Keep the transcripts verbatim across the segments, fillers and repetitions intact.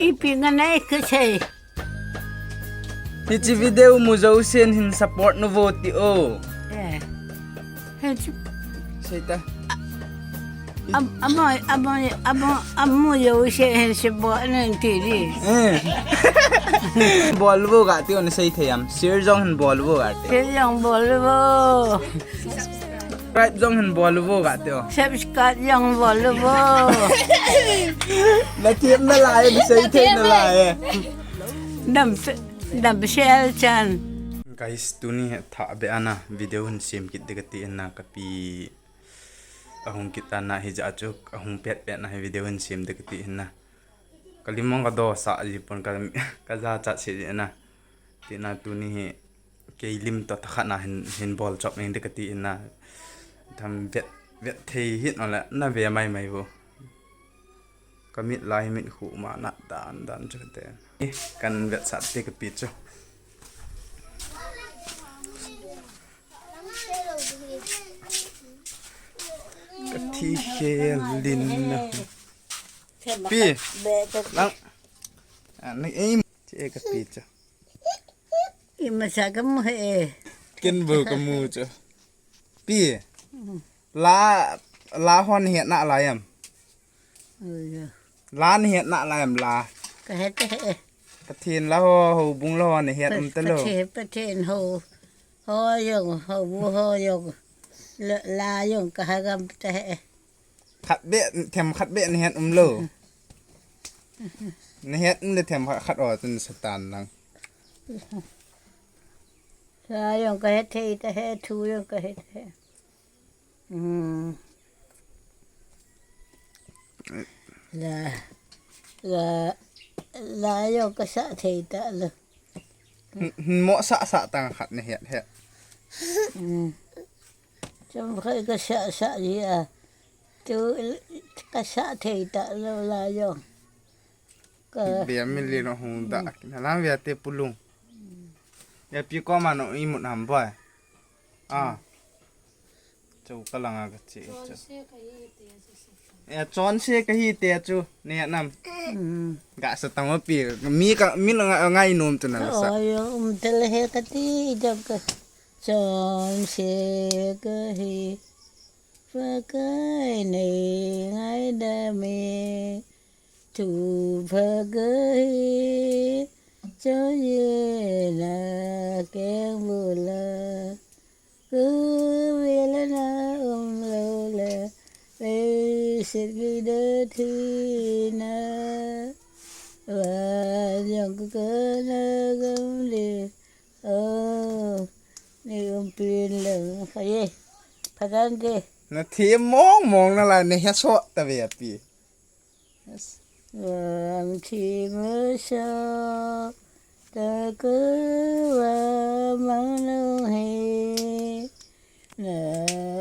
Ipi nganai kasei. Hiche video mu jousen hin support nau vo ti o. Eh. Hiche Sei ta. Am, amo, amo, amo, amo yo se, se bo nan ti di. Eh. Bol vo ga ti o, na sei thei am. Share jong hin bol vo ga ti. Share jong bol vo. Subscribe jong hin bol vo ga ti o. Subscribe jong bol vo. Na ti na lai, na sei thei na lai. Dam, dam share chan. Guys, tuni hi thah be ana video hin sem kit de kati na kapi. Ahung kit ana hijeh chun, ahung pet pet na hi video hin sem de kati na. Kalim mong kadoh sah ji pon ka, kaja chat se ji na. Tina tuni hi kei lim to thakhat na hin, hin bol chop ning de kati na. Tham vet, vet thei hih un le, na ve mai mai vo. Kamit lai mit khu ma na dan dan chu te. Eh, kan vetsah te kapi chu. Kathi khel lin na. Pi. Lang. Ah, nang ei che kapi chu. Ima sa kamu he. Ken bou kamu chu. Pi. La, la hon het na lai am. Oi ya. La nahet na lai am la. Kahet e. Pathen la ho, houbung la ho nahet um talou. Pathen, Pathen ho. Ho jong, houbung ho jong. La, la jong kahet gam ta he. Khat be, themkhat be nahet um lou. Nahet um le themkhat khat o chun satan lang. Sa jong kahet thei ta he, thu jong kahet he. Hmm. La, la, la jong kasah thei talou. Hmm, hmm, mo sah sah tang khat nahet het. Hmm. Chomkhat kasah sah ji a. Tu kasah thei talou la jong. Ka Bia mi le no hung da. Hmm. Kina lang via te pulung. Ya pi koma no imut ham boy. Ah. Chu kalanga kache chu. Chonse kahi te chu. Ya chonse kahi te chu. Nahet nam. Hmm. Ga sa tang pi. Mi ka, mi nga, ngainom tu na la sa. Oi, um tel he kati jong ka. Chonse kahi. Pakai nei ngaidam e. Thu pha kahi, chonse na keng bula. Khu vela na um lou le, leiset kida thi na. Van jong ka kana gam le, oh, nei um pin lang. Khaye, pha tan te. Nathem mong mong nalai, nahe sot tave api. Yes. Vang thi masa taka va mang nung he. Na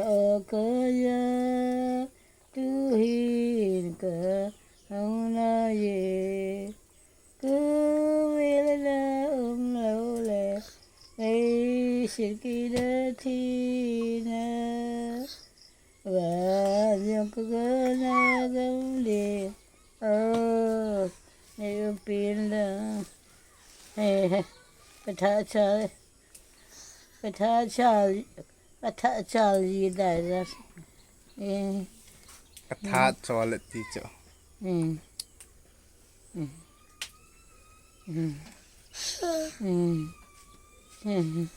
o ka ya tu hin ka hong na ye. Khu vela na um lou le, leiset kida thi na. Van jong ka kana gam le. Oh, nei um pin lang. He, he. Patha chal. Patha chal. Patha chal ji dai la. Eh. Patha chal ti chu. Hmm. Hmm. Hmm. Hmm. Hmm.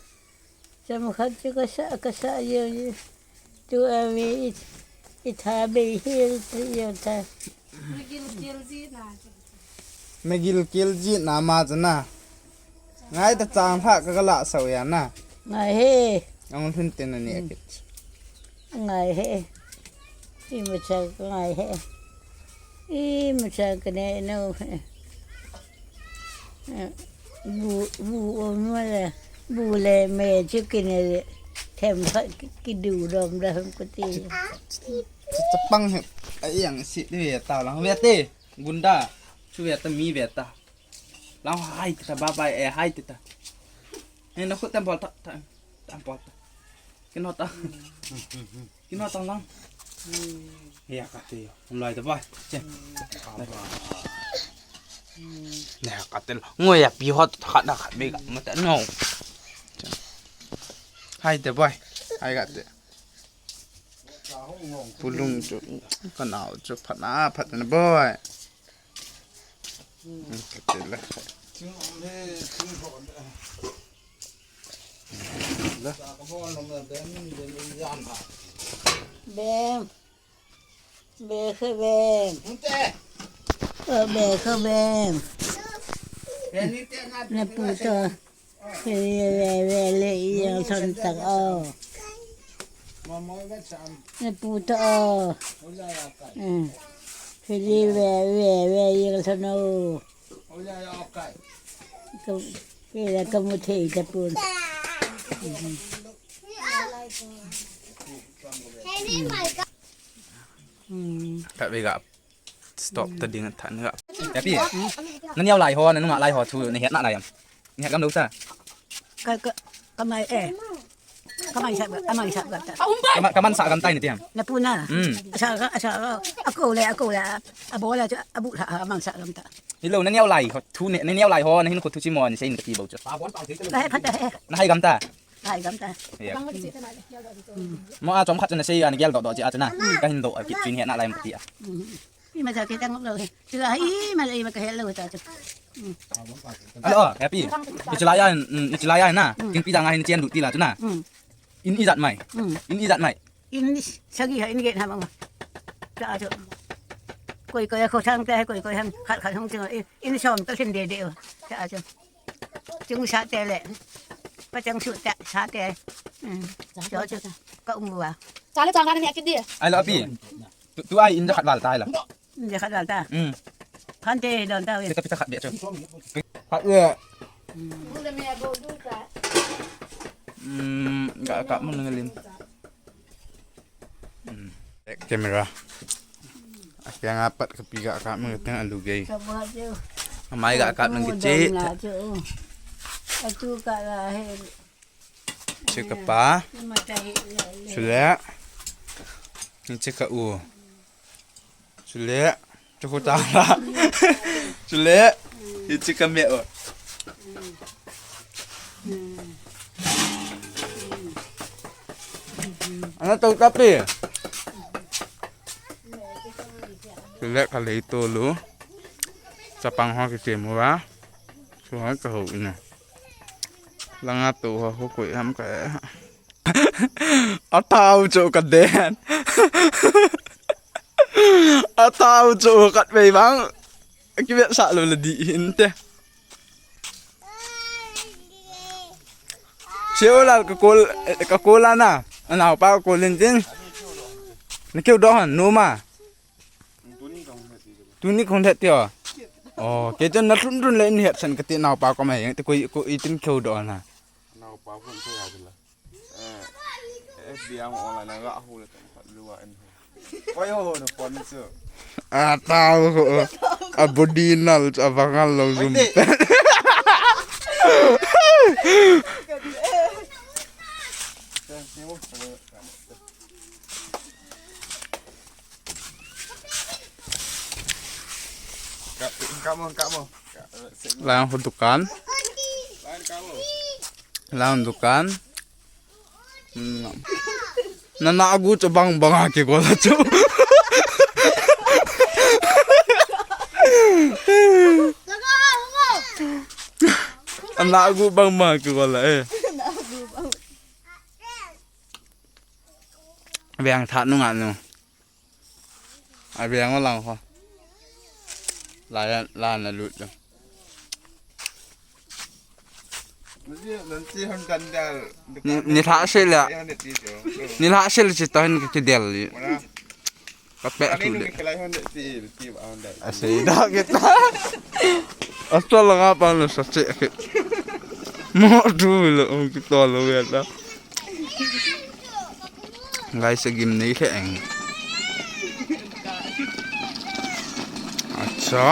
Chomkhat chu kasa, kasa jeng jeng. Tu ami i, i tha bei hel ti jeng ta. Nagil kel ji na. Nagil kel ji na ma chu na. Ngai ta chang lha ka kala sau ya na. Ngai he. Ang lhun te na ni akit. Ngai he. Ima cha ngai he. Ima cha ka ne no he. Bu, bu om ma le. Bu le me chu kine le. Themkhat ki, kidu dom da hum kuti. Chapang he. Ai ang si de ta lang ve te. Gunda. Chu ve ta mi ve ta. Lang hai ta bye bye e hai ta. E na khut tam bol ta ta. Tam bol ta. Kino ta. Kino ta lang. Ya kati. Hum lai ta bye. Che. Bye bye. Ne, ka tel. Ngoi a pi hot khat da khat be ka mata no. Hai te boy. Hai ka te. Pulung chu ka nau chu phat na phat na boy. Ka tel la. Bem. Be khe bem. Ơ, be khe bem. Na pu to. Khe le, le, le, le, i yang son tak o. Na pu to o. Khe le, le, le, le, i yang son o. Ka, kila ka mu thei ta pun. Ka ve ga stop ta ding than ga. Ya pi. Na niau lai ho, na nunga lai ho thu na het na lai am. Ni het gam lo sa. Ka, ka, ka mai e. Ka mai sa, ka mai sa ga ta. Ka ma-, ka man sa gam tai ni tiam. Na pu na. Hmm. Sa ga, sa ga. A ko le, a ko le. A bo le, a bu ha, a man sa gam ta. Hello, na niau lai ho, thu ne, na niau lai ho, na hin ko thu chi mo ni sei ni ka ti bo chu. Ka he phat he. Na hai gam ta. Hai gam ta. Ya. Mo a chom khat chu na sei a ni gel do do chi a chu na. Ka hin do a ki chin he na lai mo ti a. Ima sa ke tang lo he. Chu a ima le ima ka he lo ta chu. Alo, happy. Ichilai a, mm, ichilai a na. Kin pi dang a hin chen du ti la chu na. In ijat mai. In ijat mai. In sagi ha, in get ha mama. Cha chu. Koi koi ko sang te, koi koi hang khat khat hong chu. In som ta sin de de. Cha chu. Chung sa te le. Pa chang su ta sa te. Cho chu. Ka um wa. Cha le chang ga ne akit di. Ai lo pi. Tu, tu ai in ja khat val ta ai lo. In ja khat val ta. Phan te don ta we. Pita pita khat de chu. Khat we. Ga ka mun ngalin. Camera. Akia nga pat ka pi ga ka mun teng alu gei. Amai ga ka mun gei che. Atu ka la he. Che ka pa. Chule. Ni che ka u. Chule. Chu khu ta la. Chule. Hi che ka me o. Ana to tapi. Chule ka lei to lu. Chapang ho ki che mu wa. Chu ho ka ho ina. Langa to ho ho koi ham ka. Atau chu ka den. Atau chu kat vei bang. Ki vet sa lo le di hin te. Seo lal ka kol, ka kol ana. Ana pa ka kol in tin. Na keu do han nu ma. Tuni kong det tio. Oh, ke chen na tun tun le in het san ka ti nau pa ko mai te ko ko i tin keu do na. Nau pa phone se ya la. Eh, F B I online na ga hu le kan pat lua en hu. Oi ho no phone chu. A tau ho. A body nal a vangal lo zum. Lang ho dukan. Lang dukan. Hmm. Na na agu chu bang bang a kigol a chu. Na agu bang bang a kigol a eh. Veng that nunga nu. A veng lang ho. La la na lut. Ni, ni tha se la. Ni la se le chi ta hin ki del li. Ka pe tu le. A sei da kita. Asta la nga pa no sa che ke. Mo tu lo ong ki to lo ya ta. Guys, a gim nei khe eng. Acha.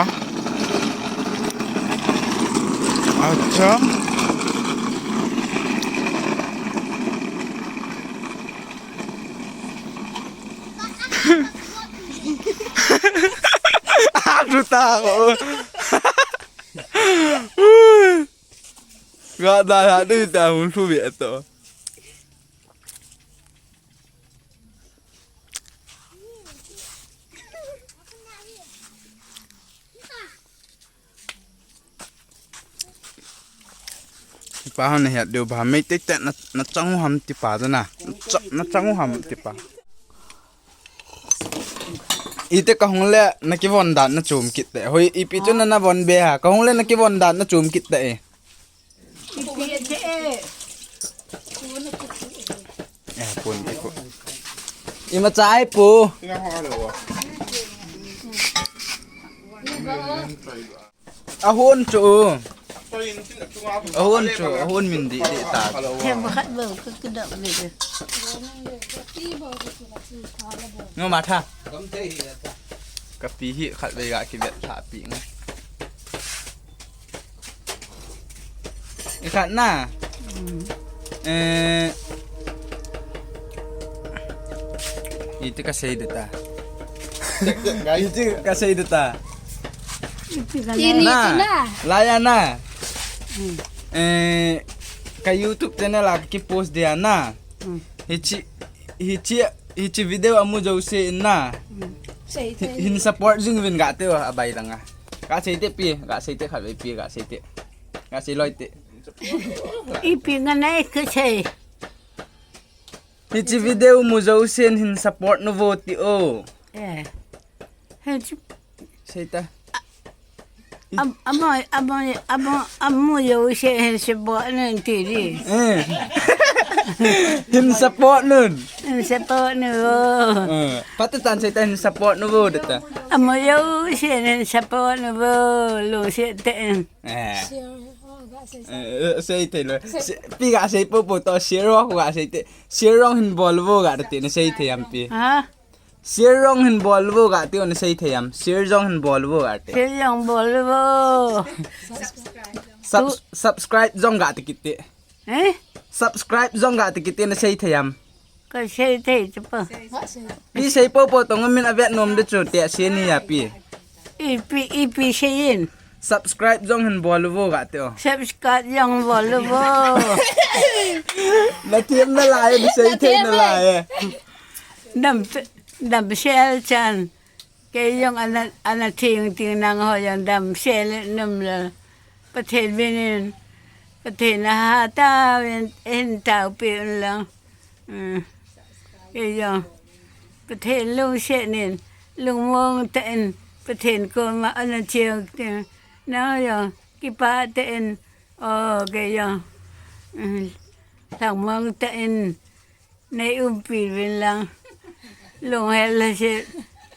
Acha. Aduh tahu. Ga da ha de ta hun su be to. Tipa ham na hiat deu ba, mei te te na, na chang u ham tipa da na. Na cha-, na chang u ham tipa. Ite ka hung le na kivon dan na chum kit te. Hoi, ipi chu na na von be ha. Ka hung le na kivon dan na chum kit te e. Ipi che e. Eh, pun, ipu. Ima chai pu. Ahun chu. Ahun chu, ahun min di di ta. Hem khat lo ka kidap le. Ngo ma tha. Ka pi hi khat ve ga ki vet tha pi ngo. I khat na. Eh. Iti ka sei de ta. Iti ka sei de ta. Ini Na, tu na. Laya na. Hmm. Eh, ka YouTube channel a ki post dia na. Hmm. Hichi, hichi, hichi video amu jo se na. Hmm. Sei Hi-, te. Hin support jing vin ga te abai langa. Ga sei te pi, ga sei te khat ve pi, ga sei te. Ga sei loi te. Ipi nga nai ka sei. Hichi video mu jo sen hin support nu vo ti o. Eh. Hichi Sei ta. Am-, amo, amo, amo, amo yo se, se bo, nen ti di. Eh. Hin support nun. Hin support nu vo. Eh. Patu tan sei ta hin support nu vo de ta. Amo yo se, nen support nu vo. Lo se te. Eh. Eh, sei te lo. Se, pi ga sei po po to, sei ro ga sei te. Sei rong hin bol vo ga de te, na sei te yam pi. Ha? Share jong hin bol vo ga ti o na sei thei am. Share jong hin bol vo ga ti. Share jong bol vo. Sub-, subscribe jong ga ti kiti. Eh? Subscribe jong ga ti kiti na sei thei am. Ka sei thei chu pa. Pi sei po po tong min a vet nom de chu te se ni ya pi. Ipi, ipi sei in. Subscribe jong hin bol vo ga ti o. Subscribe jong bol vo. Na thiam na lai, na sei thei na lai. Dam, dam sel chan. Kei jong ana, ana thing thing nang ho jong dam sel nam la. Pathen min in, Pathen a ha ta vin, hin tao pi un lang. Mm. Kei jong. Pathen lungset in, lungmong tah in, Pathen koma ana chiang tin. Nang jong, kipa tah in, o, kei jong. Mm. Lungmong tah in, Nei umpi vin lang. Lunghel le se,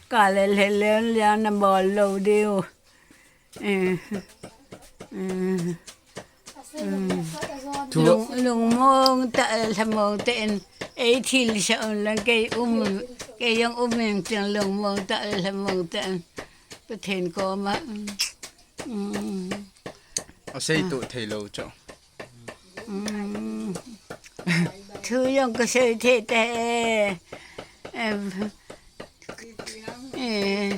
ka le le le le na bol lo diu. Eh. Mm. Mm. Thu- Lung, lungmong tah, lhamong tah in, ei thil sa un lang kei um, kei jong um in tiang lungmong tah, lhamong tah in. Pathen koma. Mm. Mm. A sei tu thei lo cho. Mm. Thu jong ka sei thei te. Em, eh,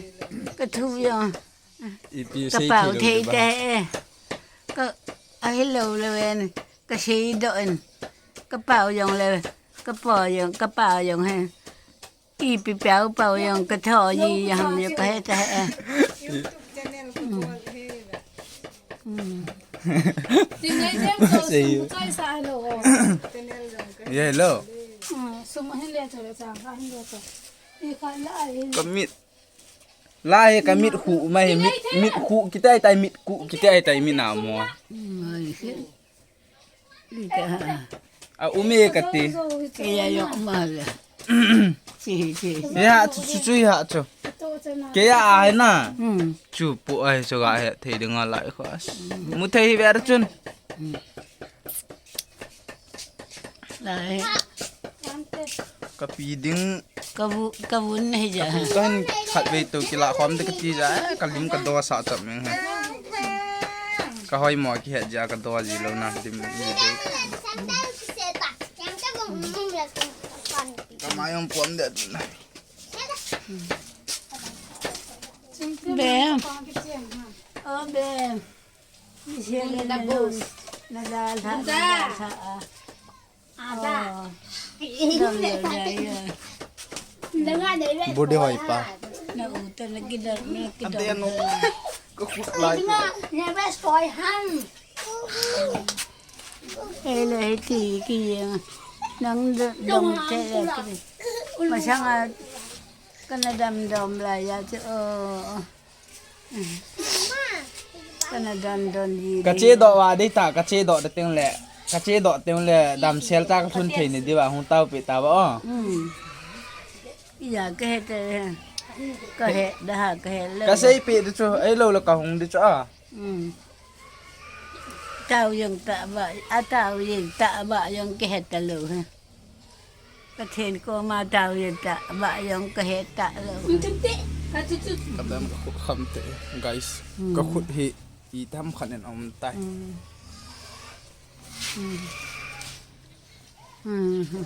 ka thu jong Ipi ka sei pau thei lo thei te te. Ka, ahi lo le ven. Ka sei doh in. Ka pau jong le. Ka pau jong, ka pau jong he. Ipi pau pau jong ka tho ji jong ham jong ka he ta he. Mm. Mm. Sei. Yeah, hello. Mm, sum hin le to le chang ka hin le to. I ka la ai. Ka mit. La he ka mit khu ma he mit, mit khu kitai tai mit khu kitai tai mi na mo. Mm, ai se. A um e ka ti. Kei a jong um a le. Chi, chi. Ya, chu, chu, chu, ya, chu. Kei a ai na. Hmm. Chu pu ai chu ga he thei ding a lai kho. Mu thei hi ver chun. Hmm. Lai. Ka pi ding. Ka vu, ka vun hi ja. Ka vun khat vei to kila khom de ka ti ja, eh, ka lim ka do sa chap meng he. Ka hoi mo ki het ja ka do ji lo na lim ji de. Ka ma jong pom de na. Be. O be. Mi se le na bo. Nadalha, nadalha a. Ada. Oh. Dam lo jai a. Budi hoi pa. Na u ta na kidam, na kidam. Ante ano. Ka khut lai. Never spoil ham. Ele hiti ki yang. Nang dam te ki. Masanga kana dam dam la ya chu. Oh. Kana don don ji. Ka che doh va dei ta, ka che doh da teng le. Ka che doh teng le, damsel ta ka thun thei ni diu va hung tao pe ta va o. Hmm. Iya, ka he te. Ka he da ha, ka he le. Ka sei pe di chu, ei lo le ka hung di chu a. Hmm. Tao jong ta va, a tao jong ta va jong ka he ta lo he. Pathen koma tao jong ta va jong ka he ta lo. Ka dam ka khut kham te, guys. Hmm. Ka khut hi itam khat in um tai. Hmm. Hmm. Hmm.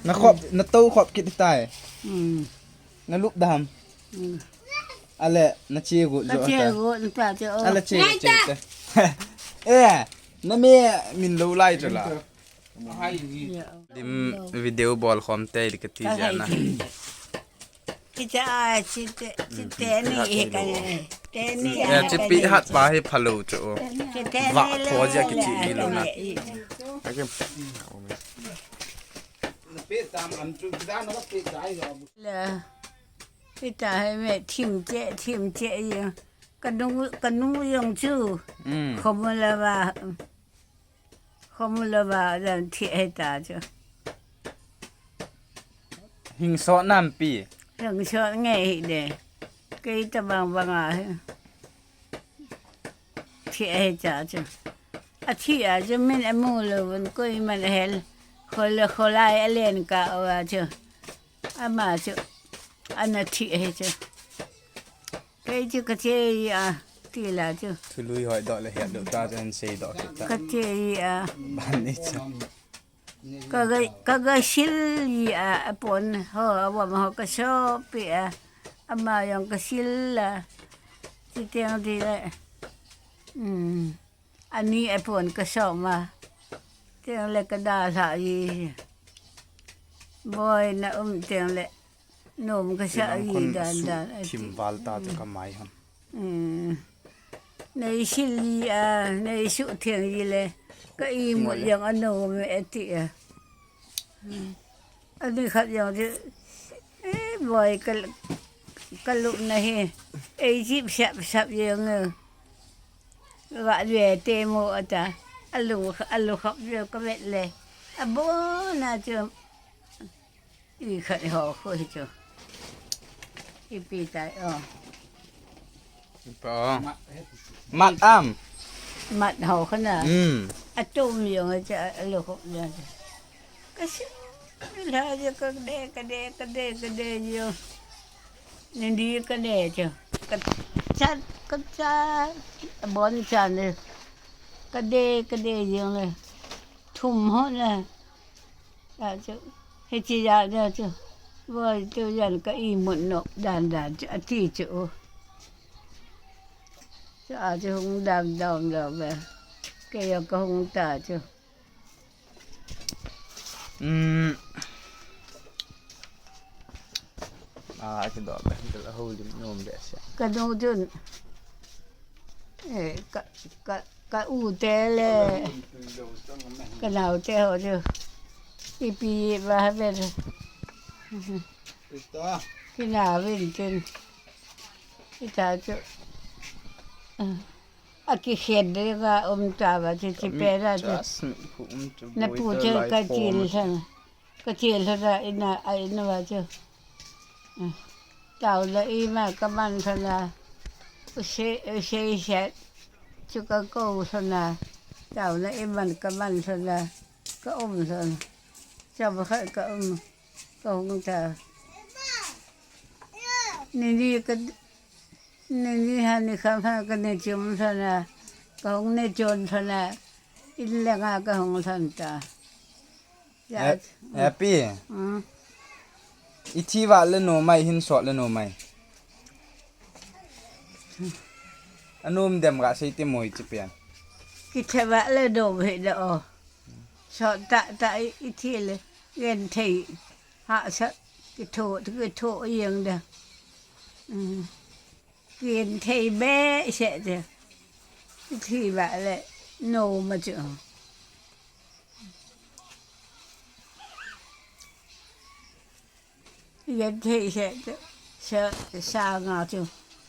Na khop, na to khop kit tai. Hmm. Na lup dam. Hmm. Ale, na che gu jo ta. Che gu ta che o. Ale che che te. Eh, na me min lo lai chu la. Lim video bol khom te di ka ti ja na. Kicha a chi te, chi te ni he ka ni. Te ni. Ya chi pi hat pa he phalo chu. Chi te ni. Va kho ja ki chi ni lo na. Akim. Le. Pi ta he me thim che, thim che ye. Ka nu, ka nu jong chu. Mm. Khom la va. Khom lo va dan thi he ta chu. Hing so nam pi. Hing so nge hi de. Kei ta bang bang a he. Thi he ta chu. A thi a chu min a mu lo vun koi man hel. Khol khol ai a len ka o a chu. Ama chu. Ana thi he chu. Kei chu ka che a, ti la chu. Thului hoi doh le hiat doh ta chu an sei doh kit ta. Ka che a. Ban ni chu. Ka ga, ka ga sil a, a pon ho, a vam ho ka so pi a. Ama jong ka sil a. Ti teng ti le. Um. Ani a pon ka so ma. Teng le ka da la i. Boi na um teng le. Nom ka sa i dan dan. Thim val ta chu ka mai ham. Um. Nei sil i a, nei su theng i le. Ka imut jong a nom e ti a. Um. Ani khat jong chu, eh, boi ka, ka lupna hi. Ei jip sap sap jong e. Ka ve te mo a ta. A lu, a lu khap jong ka vet le. A bona chu. I khat ho khu hi chu. I pi tai o. Pa. Mat am. Mat ho khana. Hmm. A tum jong a cha a lo khu jong. Ka si. La ja ka de, ka de, ka de, ka de jong. Ni di ka de chu. Ka cha, ka cha. Bon cha ne. Ka de, ka de jong le. Thum ho na. Achu, hiche ja, ja chu. Boi tu jan ka imut nop dan dan chu, ati chu. Chu achu hung dam dam lou ve. Kei jong ka hung ta chu. Um. A, kidoh be, kidoh houlim nom be sia. Ka nu chun. Eh, ka, ka, ka u te le. Ka nao te ho chu. Ipi va ha be. Ita. Kina vin chun. Ita chu. A kikhen de va um ta va chu chi pe ra chu. Na pu chu ka chil san. Ka chil hora ina, a ina va chu. Tao la ima ka man sana. U se, u se set. Chu ka ko sana. Tao la iman ka man sana. Ka um sana. Cha ba kha ka um. Ka hung ta. Ni ni ka, ni ni ha ni kham ha ka ni chum sana. Ka hung ni chun sana. In le nga ka hung san ta. Ya. Eh, eh, pi. Hmm. I thi va le no mai, hin sot le no mai. Anom dem ga sei te moi chi pen. Kitheva le do ve da o. So ta ta i, i thi le. Yen thei. Ha sa. Kitho, kitho yeng da. Mm. Yen thei be se da. Kitheva le. No ma chu. Yen thei se, se, sa nga chu,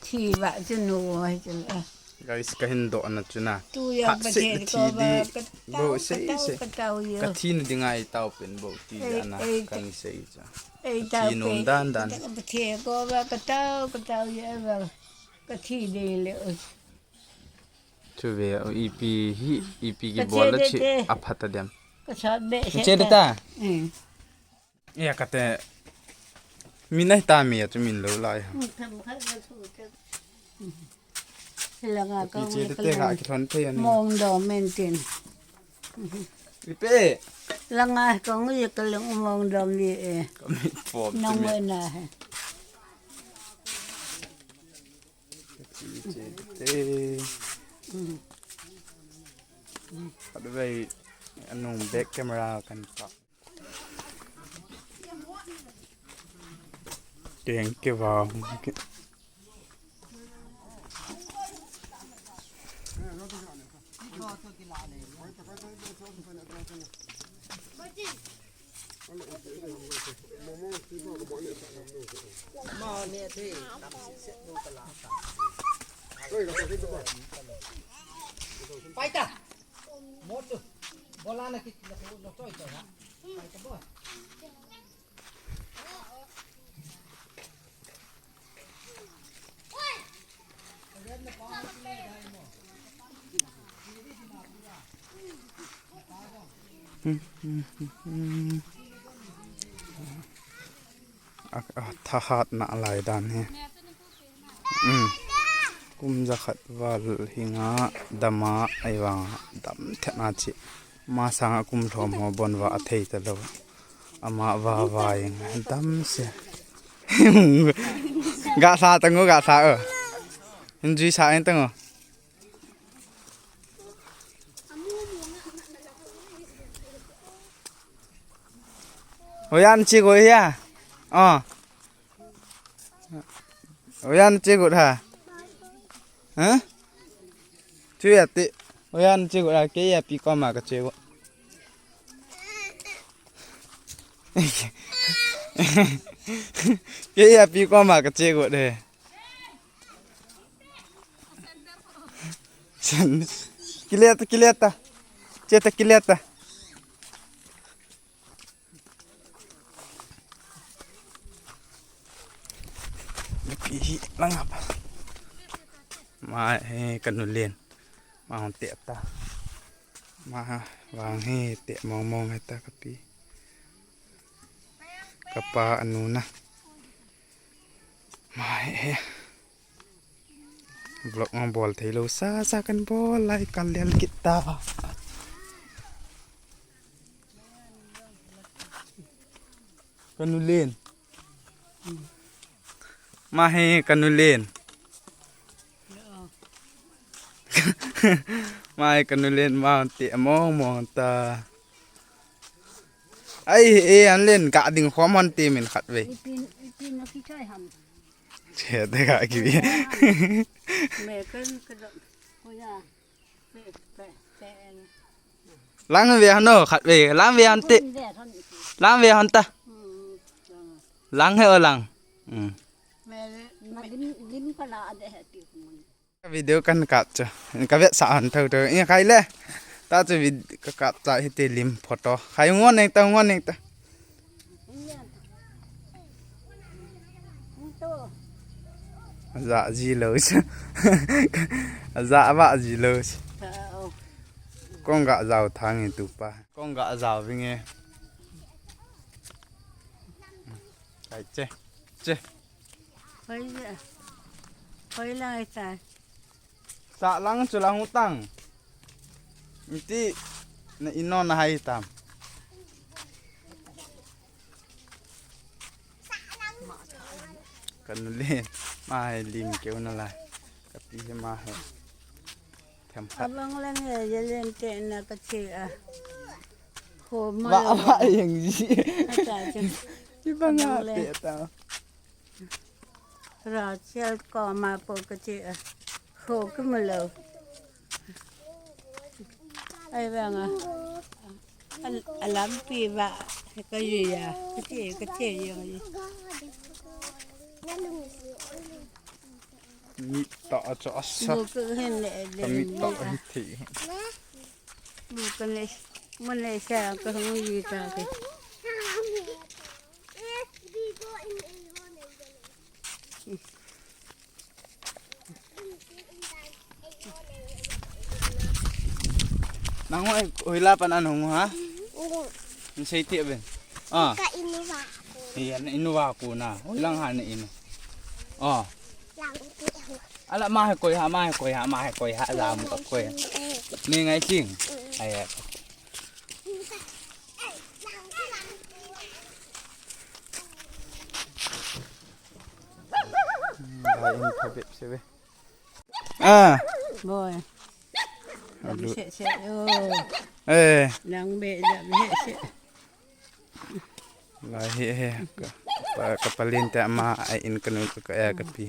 thi va chu nu ai chu le. Guys, ka hin doh na chu na. Tu ya Phat pa set the na ko thi va di. Ka tau, bo ka sei tau, sei. Ka tau ya. Ka thi na ding ai tau pen bo ti Ei, ja na ei, kan sei cha. Ei, ka tau thi nom pen. Dan dan. Ka pa the ko va ka tau, ka tau ya va. Ka thi de le o. Chu ve o ipi hi, ipi ki Ka bol che la de chi te. A phat a dem. Ka sa be se Che de ta. Ta. Mm. Ya kate. Min ai ta mi a chu min lo lai ha. Langa Pi kong che ni te te ka kalung. Ka ki thon thei ani. Mong do men tin. Ipi. Langa kong ni kalung mong do mi e. Ka mi pom Nong te mi. Wena he. Ka chi che te. Ka do bai anung back camera kan pa. Thank you, wow. Paita. Motu. Bola na kit na ku no choi choi ha. Paita bo. A, a, thahat na lai dan hi. Um. Kum jakhat val hinga dama ai vang dam thena chi. Ma sanga kum lhom ho bon va a thei ta lo. Ama va va ing dam se. Ga sa ta ngo, ga sa o. Hin jui sa ing ta ngo. Hoiya na che got hia? Ah. Hoiya na che got ha? Ha? Chu ya te. Hoiya na che got ha? Kei api koma ka che got. Kei api koma ka che got de. San. Kile ta, kile ta. Che ta, kile ta. Pi hi langa pa. Ma he ka nu len. Ma hon te ta. Ma vang he te mong mong he ta ka pi. Ka pa anu na. Ma he he. Vlog ma bol thei lo sa sa kan bol lai kal lel kit ta. Ka nu len. Ma he ka nu len. Ma he ka nu len ma te mong mong ta. Ai, e, an len ka ding khom hon te min khat ve. Ipi, ipi na ki choi ham. Che te ka ki ve. Me kan ka do. Ko ya. Pe, pe, pe en. Lang ve hano khat ve, lang ve hon te. Kun ve hon. Lang ve hon ta. Hmm. Lang he o lang. Hmm. Me le. Ma lim, lim ka la de he ti kun. Video kan kap chu. Ka vetsah hon tho tho. Ina khai le. Ta chu vid-, ka kap cha hiti lim photo. Khai ngon neng ta, ngon neng ta. Aja ji lo. Aja ba ji lo. Kong ga jao thang in tu pa. Kong ga jao vinge. Khai che. Che. Hoi le. Hoi lang ai tai. Sa lang chu lang utang. Iti na ino na hai tam. Ka nu le ma hai lim keu na lai. Ka pi he ma hai. Abang lang ya, ya len te na ka che a. Ho ma va lo. Va yang ji. Ata che. Ibang ha te ta. Rachel ko ma po ka che a. Ho ka ma lo. Ai bang a. Al-, alam pi ba ka ye ya. Ka che, ka che ya. Mit ta a cha sa. Mu ka hen le le. Ka mit ta a hi the. Mu ka le. Mu le sa ka hung yi ta ke. Nang hoi, hoi la pan an hung ha? Ni sei ti ben. Ah. Ka inu va ku. Iya, na inu va ku na. Hoi lang ha na inu. Ah. Lang ti. Ala ma he koi ha, ma he koi ha, ma he koi ha, la mu ka koi. Ni ngai sing. Ai. Ba in phabep se ve. Ah. Boy. Alu. Lam se se. Oh. Eh. Nang be lam se se. Lai he he. Ka, pa, ka palin te ama ai in kanu ka, ka ya ka pi.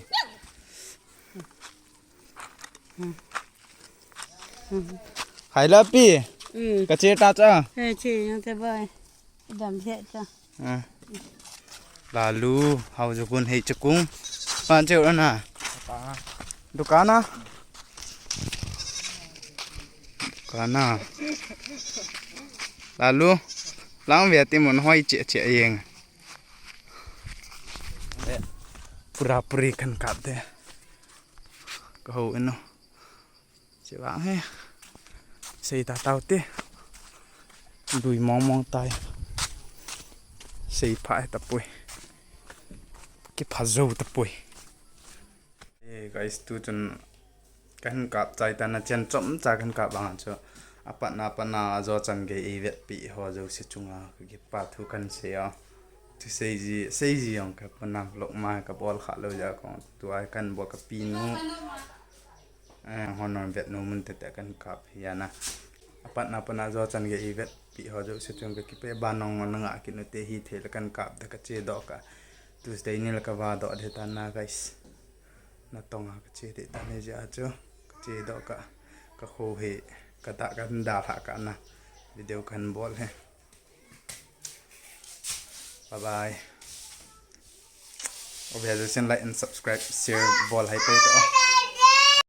Hai la pi. Mm. Ka che ta cha. He che yang te boy. Dam se cha. Ah. Lalu, hau jukun hei chukung. Pan cheu na. Dukana. Dukana. Lalu, lang ve ti mun hoi che che yeng. Pura puri kan kap de. Ka ho eno. Che vang he. Sei ta tau te. Lui mong mong tai. Sei pha he tapoi. Ki pha zo tapoi. Eh, guys, tu chun kan kap chai ta na chen chom cha kan kap bang chu. Apat na, apat na jo chan gei i vet pi ho jo se chunga ka ki pa thu kan se a. Tu sei ji, sei ji yong ka pa na vlog ma ka bol kha lo ja ko. Tu ai kan bol ka pi nu. Eh, hon non vet nu mun te te kan kap hi ana. Apat na, apat na jo chan gei i vet pi ho jo se chung ka kipe ba nong nong nga ki nu te hi the la kan kap da ka che do ka. Tuesday ni la ka va do de ta na guys. Na tong a ka che de ta ne ja chu. Ka che do ka. Ka kho he ka ta kan da la ka na. Video kan bol he. Bye bye. Obe jo sen like and subscribe, share bol hai ko to.